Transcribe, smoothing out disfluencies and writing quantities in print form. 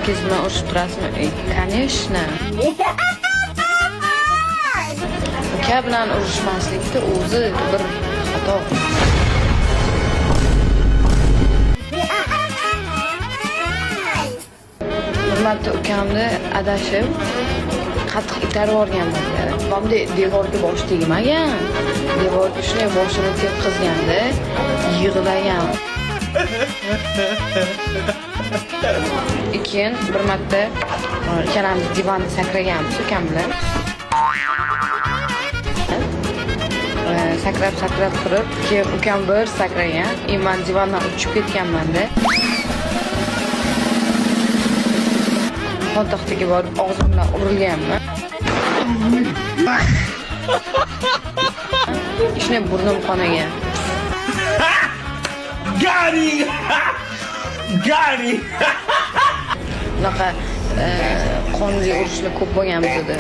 Ukangiz bilan urushib turasizmi? Конечно. Uka bilan urushmaslikni o'zi bir xato. Bir marta ukamni adashib qattiq itarib yuborganman. Bunday devorga bosh tegmagan. Devorga shunday boshini tepqizganda yig'lagan. Keyin bir marta ikkalamiz divanda sakraganmiz ukam bilan. Sakrab sakrab turib, keyin ukam bir sakragan, и man divandan uchib ketganman-da. Xontaxtaga borib og'zim bilan urilganman. Shunday burnim qonagan. Got him! Got him! Unaqa qonli urushlar ko'p bo'lgan bizada.